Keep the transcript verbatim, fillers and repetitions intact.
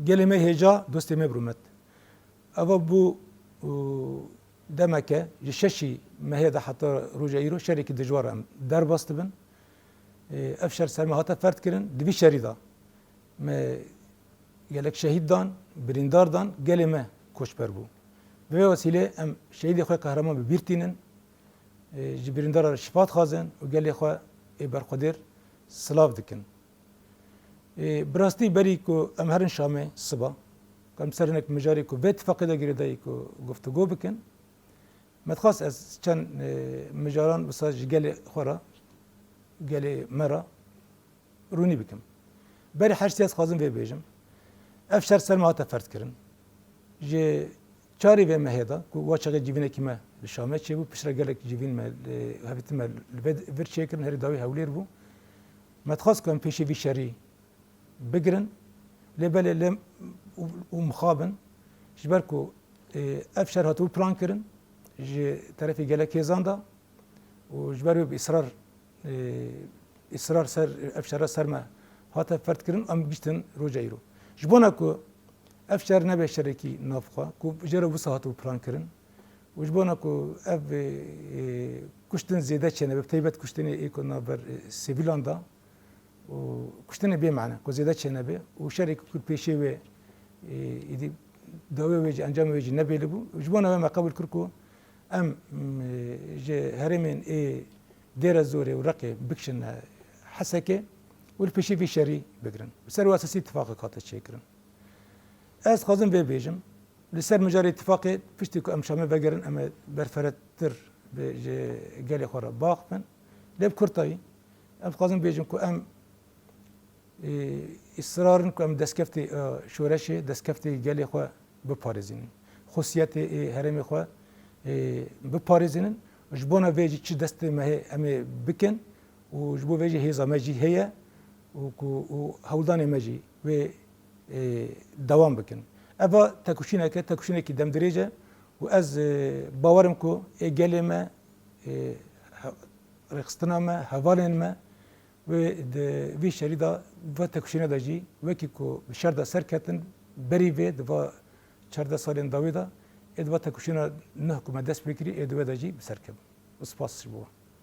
Gelê me hêja, dostê me bi rûmet. Eva bû, û, demeke ji şeşî mehê de heta roja îro şerekî dijwar em derbas dibin. Ê, ev şer ser me hate ferd kirin. Di vî şerî de me gelek şehîd dan, birîndar dan, gelê me koçber bû. Bi vê wesîlê em şehîdê xwe qehreman bi bîr tînin. Ê, ji birîndara re şifa dixwazin û gelê xwe ê berxwedêr silav dikin. Ê, bi rastî berî ku em herin Şamê siba, ku em ser hinek mijarê ku vê tifaqê de girêdayî ku guftûgo bikin, me dixwest ez çend, ê, mijaran wisa ji gelê xwe re, gelê me re rûnî bikim. Berî her ştî ez dixwazim vê bêjim. Ev şer ser me hate ferd kirin. Ji çarê vê mehê de ku wa çaxê civînekî me li Şamê çêbû, piştre gelek civîn me, li, hevîtin me li vê vir çêkirin, herî dawî Hewlêr bû. Me dixwest ku em pêşî vî şerî bigirin. Lê belê lê û, û mixabin. Ji ber ku, e, ev şer hatibû plan kirin ji terefê gelek hêzan de û ji ber wê bi israr, e, israr ser, ev şera ser me hate ferd kirin, em giştin roja îro. Ji bona ku ev şer nebe şerekî navxwe, ku jê re wisa hatibû plan kirin û ji bona ku ev, e, kuştin zêde çênebe, bi taybet kuştinê ê ku navber, e, sivîlan de û kuştinê bê mane, ku zêde çênebe û şerê ku pêşê wê, e, êdî dawê wê jî, encamê wê jî nebêlî bû. Ji bona wê me qebûl kir ku em, m, ji herêmên ê Dêre Zorê û Reqê bikişine Hesekê û li pêşî vî şerî bigirin. Bi ser wê esasî tifaqek hate çêkirin. Ez dixwazim vê bêjim, li ser mijarê tifaqê piştî ku em Şamê vegerin, em ê berferetir bi ji gelê xwe re biaxifin. Lê bi kurtayî, em dixwazin bêjin ku em, e, îsrar in ku em destkeftê, e, şoreşê, destkeftê gelê xwe biparêzînin. Xusiyetê, e, herêmê xwe, e, biparêzînin. Ji bona vê jî çi destê me hê em ê bikin û ji bo vê jî hêza me jî heye û ku, û hewldanê me jî wê, e, dewam bikin. Eva tekoşîneke, tekoşînekî demdirêj e û ez, e, bawer im ku ê gelê me, e, he-, rêxistina me, hevalên me, wê di vî şerî de, vê tekoşînê de jî wekî ku bi şer de serketin, berî vê di va çardeh salên dawî de, ê di va tekoşîna nuh ku me dest pê kirî, ê di wê de jî bi ser kevin. Û spas ji bo wan.